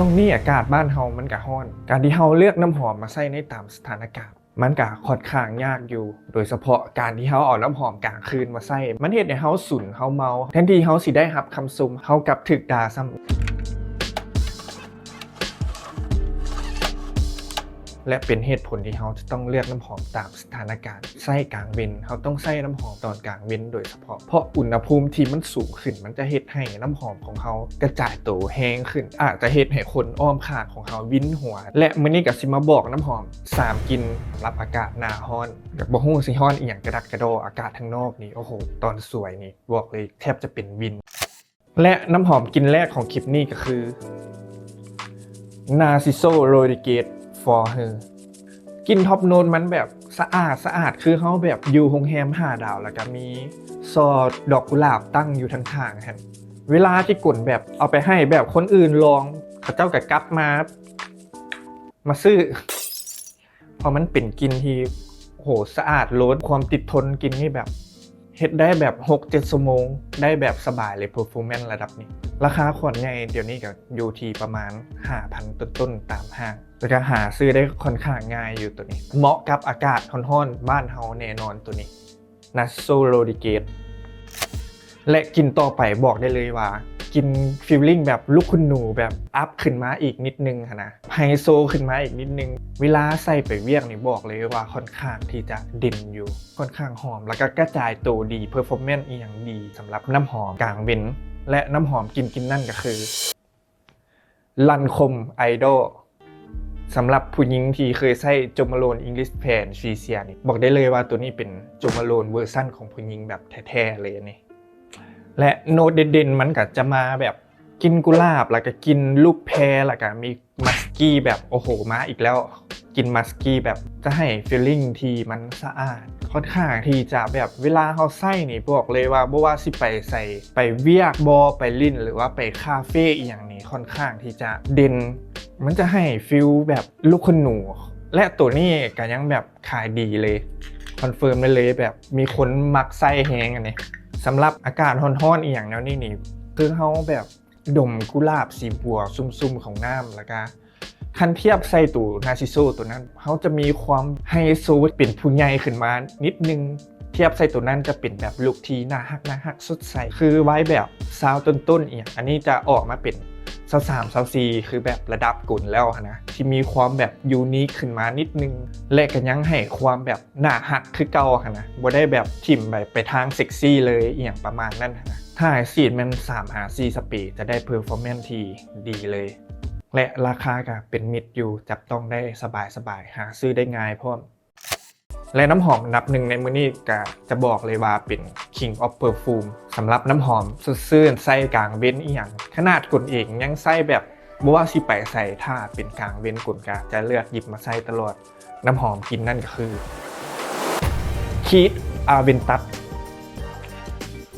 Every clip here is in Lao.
ຊ່ວງນີ້ອາກາດບ້ານເຮົາມັນກະຮ້ອນ, ການທີ່ເຮົາເລືອກນ້ຳຫອມມາໃຊ້ໃນຕາມສະຖານະການ ມັນກະຂ້ອນຂ້າງຍາກຢູ່, ໂດຍສະເພາະການທີ່ເຮົາເອົານ້ຳຫອມກາງຄືນມາໃຊ້ ມັນເຮັດໃຫ້ເຮົາສຸນ, ເຮົາເມົາ, ແທນທີ່ເຮົາຊິໄດ້ຮັບຄຳຊົມ, ເຮົາກັບຖືກດ່າຊ້ຳ. ແລະ ເປັນເຫດຜົນທີ່ເຮົາຈະຕ້ອງເລືອກນ້ຳຫອມຕາມສະຖານະການ. ໃຊ້ກາງເວັນ, ເຮົາຕ້ອງໃຊ້ນ້ຳຫອມຕອນກາງເວັນໂດຍສະເພາະ, ເພາະອຸນຫະພູມທີ່ມັນສູງຂຶ້ນ ມັນຈະເຮັດໃຫ້ນ້ຳຫອມຂອງເຮົາກະຈາຍໂຕແຮງຂຶ້ນ, ອາດຈະເຮັດໃຫ້ຄົນອ້ອມຂ້າງຂອງເຮົາວິນຫົວ. ແລະ ມື້ນີ້ກະຊິມາບອກນ້ຳຫອມສາມກິ່ນສຳລັບອາກາດໜ້າຮ້ອນ. ກະບໍ່ຮູ້ຊິຮ້ອນອີ່ຫຍັງກະດັກກະດໍ, ອາກາດທາງນອກນີ້ ໂອ້ໂຫ ຕອນສວຍນີ້ ບອກເລີຍແທບຈະເປັນວິນ. ແລະ ນ້ຳຫອມກິ່ນແລກຂອງຄລິບນີ້ກະຄື Narciso Rodriguez for Her. ກິ່ນ top note ມັນແບບສະອາດສະອາດ ຄືເຮົາແບບຢູ່ໂຮງແຮມຫ້າດາວ ແລ້ວກະມີຊໍດອກກຸຫຼາບຕັ້ງຢູ່ທາງຂ້າງຫັ້ນ. ເວລາທີ່ກົນແບບເອົາໄປໃຫ້ແບບຄົນອື່ນລອງ ເຂົາເຈົ້າກະກັບມາ ມາຊື້. ເພາະມັນເປັນກິ່ນທີ່ ໂຫ ສະອາດໂລດ, ຄວາມຕິດທົນກິ່ນນີ້ແບບເຮັດໄດ້ແບບຫົກເຈັດຊົ່ວໂມງ ໄດ້ແບບສະບາຍເລີຍ performance ລະດັບນີ້. ລາຄາຂວດໃຫຍ່ດຽວນີ້ກະຢູ່ທີ່ປະມານຫ້າພັນຕົ້ນໆຕາມຫ້າງ, ແລ້ວກະຫາຊື້ໄດ້ຂ້ອນຂ້າງງ່າຍຢູ່ໂຕນີ້. ເໝາະກັບອາກາດຮ້ອນໆບ້ານເຮົາແນ່ນອນໂຕນີ້. Narciso Rodriguez. ແລະ ກິ່ນຕໍ່ໄປບອກໄດ້ເລີຍວ່າ ກິ່ນ feeling ແບບລູກຄຸນໜູ ແບບອັບຂຶ້ນມາອີກນິດໜຶ່ງຫັ້ນນະ, ໄຮໂຊຂຶ້ນມາອີກນິດໜຶ່ງ. ເວລາໃສ່ໄປວຽກນີ້ບອກເລີຍວ່າຂ້ອນຂ້າງທີ່ຈະເດັ່ນຢູ່, ຂ້ອນຂ້າງຫອມ ແລ້ວກະກະຈາຍໂຕດີ, performance ອີ່ຫຍັງດີສຳລັບນ້ຳຫອມກາງເວັນ. ແລະ ນ້ຳຫອມກິ່ນກິ່ນນັ້ນກະຄື Lancôme Idol. ສຳລັບຜູ້ຍິງທີ່ເຄີຍໃຊ້ Jo Malone English Patricia ນີ້ ບອກໄດ້ເລີຍວ່າໂຕນີ້ເປັນ Jo Malone ເວີຊັນຂອງຜູ້ຍິງແບບແທ້ໆເລີຍອັນນີ້. ແລະ ໂນດເດັ່ນໆມັນກະຈະມາແບບກິ່ນກຸຫຼາບ ແລ້ວກະກິ່ນລູກແພ ແລ້ວກະມີ musky ແບບ ໂອ້ໂຫ ມາອີກແລ້ວ. ກິ່ນ musky ແບບຈະໃຫ້ feeling ທີ່ມັນສະອາດ, ຂ້ອນຂ້າງທີ່ຈະແບບເວລາເຮົາໃຊ້ນີ້ ບອກເລີຍວ່າບໍ່ວ່າຊິໄປໃສ, ໄປວຽກບໍ, ໄປຫຼິ້ນ ຫຼືວ່າໄປຄາເຟອີ່ຫຍັງນີ້ ຂ້ອນຂ້າງທີ່ຈະເດັ່ນ. ມັນຈະໃຫ້ feel ແບບລູກຂົນໜູ ແລະ ໂຕນີ້ກະຍັງແບບຂາຍດີເລີຍ, confirm ໄດ້ເລີຍ ແບບມີຄົນມັກໃຊ້ແຮງອັນນີ້. ສຳລັບອາກາດຮ້ອນໆອີ່ຫຍັງແນວນີ້ນີ້ ຄືເຮົາແບບ ດົມກຸຫຼາບສີບົວຊຸ່ມໆຂອງນ້ຳ ແລ້ວກະຄັນທຽບໃສ່ໂຕນາຊິໂຊໂຕນັ້ນ ເຮົາຈະມີຄວາມໄຮໂຊເປັນຜູ້ໃຫຍ່ຂຶ້ນມານິດໜຶ່ງ. ທຽບໃສ່ໂຕນັ້ນຈະເປັນແບບລຸກທີ່ໜ້າຮັກ ໜ້າຮັກ ສົດໃສ ຄືໄວແບບຊາວຕົ້ນໆອີ່ຫຍັງ. ອັນນີ້ຈະອອກມາເປັນຊາວສາມ ຊາວສີ່ ຄືແບບລະດັບກຸນແລ້ວຫັ້ນນະ ທີ່ມີຄວາມແບບຢູນິກຂຶ້ນມານິດໜຶ່ງ ແລະ ກະຍັງໃຫ້ຄວາມແບບໜ້າຮັກຄືເກົ່າຫັ້ນນະ ບໍ່ໄດ້ແບບຖິ້ມໄປ ໄປທາງເຊັກຊີເລີຍ ອີ່ຫຍັງປະມານນັ້ນຫັ້ນນະ. ຖ້າໃຫ້ສີດແມ່ນສາມຫາສີ່ສະເປ ຈະໄດ້ເພີຟໍແມນທີ່ດີເລີຍ ແລະ ລາຄາກະເປັນມິດຢູ່ ຈັບຕ້ອງໄດ້ສະບາຍໆ ຫາຊື້ໄດ້ງ່າຍພ້ອມ. ແລະ ນ້ຳຫອມອັນດັບໜຶ່ງໃນມື້ນີ້ກະຈະບອກເລີຍວ່າເປັນ King of Perfume ສຳລັບນ້ຳຫອມສົດຊື່ນ ໃຊ້ກາງເວັນອີ່ຫຍັງ. ຂະໜາດກົນເອງຍັງໃຊ້ແບບ ບໍ່ວ່າຊິໄປໃສ ຖ້າເປັນກາງເວັນ ກົນກະຈະເລືອກຫຍິບມາໃຊ້ຕະຫຼອດ. ນ້ຳຫອມກິ່ນນັ້ນກະຄື Keith Aventus.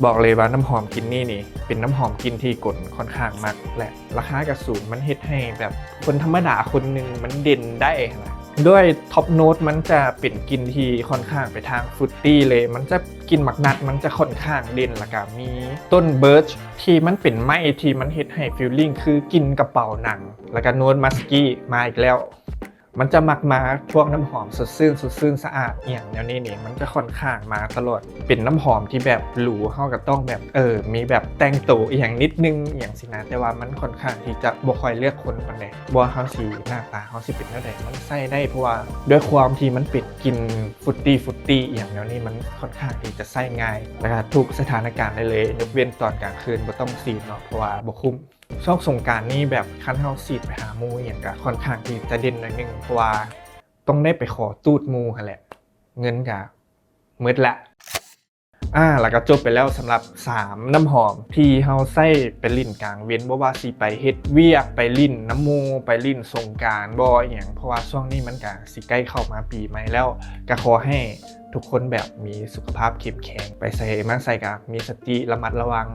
ບອກເລີຍວ່ານ້ຳຫອມກິ່ນນີ້ນີ້ເປັນນ້ຳຫອມກິ່ນທີ່ກົນຂ້ອນຂ້າງມັກ ແລະ ລາຄາກະສູງ ມັນເຮັດໃຫ້ແບບຄົນທຳມະດາຄົນໜຶ່ງມັນເດັ່ນໄດ້ຫັ້ນນະ. ດ້ວຍ top note ມັນຈະເປັນກິ່ນທີ່ຂ້ອນຂ້າງໄປທາງຟຣຸດຕີ້ເລີຍ ມັນຈະ ກິ່ນໝາກນັດມັນຈະຂ້ອນຂ້າງເດັ່ນ ແລ້ວກະມີຕົ້ນເບີຊທີ່ມັນເປັນໄມ້ທີ່ມັນເຮັດໃຫ້ຟີລລິ້ງຄືກິ່ນກະເປົາໜັງ ແລ້ວກະໂນດມັສກີ້ມາອີກແລ້ວ. ມັນຈະມັກມາພວກນ້ຳຫອມສົດຊື່ນ ສົດຊື່ນສະອາດອີ່ຫຍັງແນວນີ້ນີ້ ມັນຈະຂ້ອນຂ້າງມາຕະຫຼອດ. ເປັນນ້ຳຫອມທີ່ແບບຫຼູ ເຮົາກະຕ້ອງແບບ ເອີ ມີແບບແຕ່ງໂຕອີ່ຫຍັງນິດໜຶ່ງອີ່ຫຍັງຊີ້ນະ ແຕ່ວ່າມັນຂ້ອນຂ້າງທີ່ຈະບໍ່ຄ່ອຍເລືອກຄົນປານໃດ ບໍ່ວ່າເຮົາຊິ ໜ້າຕາເຮົາຊິເປັນແນວໃດ ມັນໃຊ້ໄດ້ ເພາະວ່າດ້ວຍຄວາມທີ່ມັນເປັນກິ່ນຟຣຸດຕີ້ ຟຣຸດຕີ້ອີ່ຫຍັງແນວນີ້ ມັນຂ້ອນຂ້າງທີ່ຈະໃຊ້ງ່າຍ ແລ້ວກະທຸກສະຖານະການໄດ້ເລີຍ ຍົກເວັ້ນຕອນກາງຄືນບໍ່ຕ້ອງສີດເນາະ ເພາະວ່າບໍ່ຄຸ້ມ. ຊ່ວງສົງການນີ້ແບບຄັນເຮົາສີດໄປຫາໝູ່ອີ່ຫຍັງກະຂ້ອນຂ້າງທີ່ຈະເດັ່ນໜ້ອຍໜຶ່ງ ເພາະວ່າຕ້ອງໄດ້ໄປຂໍຕູດໝູ່ຫັ້ນແຫຼະ ເງິນກະໝົດລະ. ອາ ແລ້ວກະຈົບໄປແລ້ວສຳລັບສາມນ້ຳຫອມທີ່ເຮົາໃຊ້ໄປຫຼິ້ນກາງເວັນ ບໍ່ວ່າຊິໄປເຮັດວຽກ ໄປຫຼິ້ນນຳໝູ່ ໄປຫຼິ້ນສົງການບໍ ອີ່ຫຍັງ ເພາະວ່າຊ່ວງນີ້ມັນກະຊິໃກ້ເຂົ້າມາປີໃໝ່ແລ້ວ ກະຂໍໃຫ້ ທຸກຄົນແບບມີສຸຂະພາບເຂັ້ມແຂງ ໄປໃສມາໃສກະມີສະຕິ ລະມັດລະວັງ.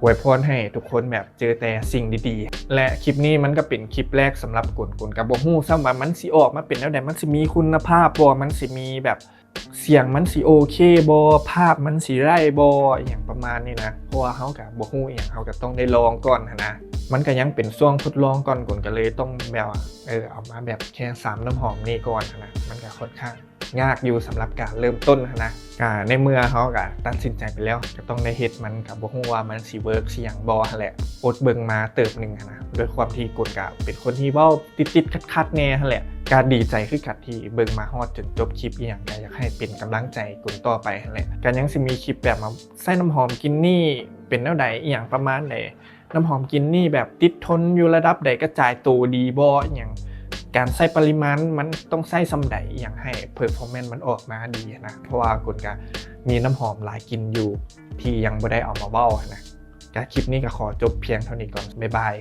ອວຍພອນໃຫ້ທຸກຄົນແບບເຈີແຕ່ສິ່ງດີໆ ແລະ ຄລິບນີ້ມັນກໍເປັນຄລິບແລກສຳລັບກົນ. ກົນກໍບໍ່ຮູ້ຊ້ຳວ່າມັນຊິອອກມາເປັນແນວໃດ, ມັນຊິມີຄຸນນະພາບບໍ່, ມັນຊິມີແບບສຽງມັນຊິໂອເຄບໍ່, ພາບມັນຊິໄດ້ບໍ່, ອີ່ຫຍັງປະມານນີ້ນະ. ເພາະວ່າເຮົາກໍບໍ່ຮູ້ອີ່ຫຍັງ, ເຮົາກໍຕ້ອງໄດ້ລອງກ່ອນຫັ້ນນະ. ມັນກໍຍັງເປັນຊ່ວງທົດລອງກ່ອນ, ກົນກໍເລີຍຕ້ອງແບບວ່າ ເອີ ເອົາມາແບບແຄ່ສາມນ້ຳຫອມນີ້ກ່ອນຫັ້ນນະ. ມັນກໍຄ່ອນຂ້າງ ຍາກຢູ່ສຳລັບການເລີ່ມຕົ້ນຫັ້ນນະ. ກະໃນເມື່ອເຮົາກະຕັດສິນໃຈໄປແລ້ວ ກະຕ້ອງໄດ້ເຮັດມັນ, ກະບໍ່ຮູ້ວ່າມັນຊິເວີກຊິຫຍັງບໍ່ຫັ້ນແຫຼະ. ອົດເບິ່ງມາເຕີບໜຶ່ງຫັ້ນນະ, ດ້ວຍຄວາມທີ່ກົນກະເປັນຄົນທີ່ເວົ້າຕິດໆຂັດໆແດ່ຫັ້ນແຫຼະ. ກະດີໃຈຄືກັນທີ່ເບິ່ງມາຮອດຈົນຈົບຄລິບ, ອີ່ຫຍັງກະຢາກໃຫ້ເປັນກຳລັງໃຈກົນຕໍ່ໄປຫັ້ນແຫຼະ. ກະຍັງຊິມີຄລິບແບບມາໃຊ້ນ້ຳຫອມກິ່ນນີ້ເປັນແນວໃດ, ອີ່ຫຍັງປະມານໃດ, ນ້ຳຫອມກິ່ນນີ້ແບບຕິດທົນຢູ່ລະດັບໃດ, ກະຈາຍໂຕດີບໍ່, ອີ່ຫຍັງ, ການໃຊ້ປະລິມານມັນຕ້ອງໃຊ້ສ່ຳໃດ, ອີ່ຫຍັງ ໃຫ້ເພີຟໍແມນມັນອອກມາດີນະ. ເພາະວ່າກົນກະມີນ້ຳຫອມຫຼາຍກິ່ນຢູ່ທີ່ຍັງບໍ່ໄດ້ເອົາມາເວົ້ານະ. ກະຄລິບນີ້ກະຂໍຈົບພຽງເທົ່ານີ້ກ່ອນ. ບາຍບາຍ.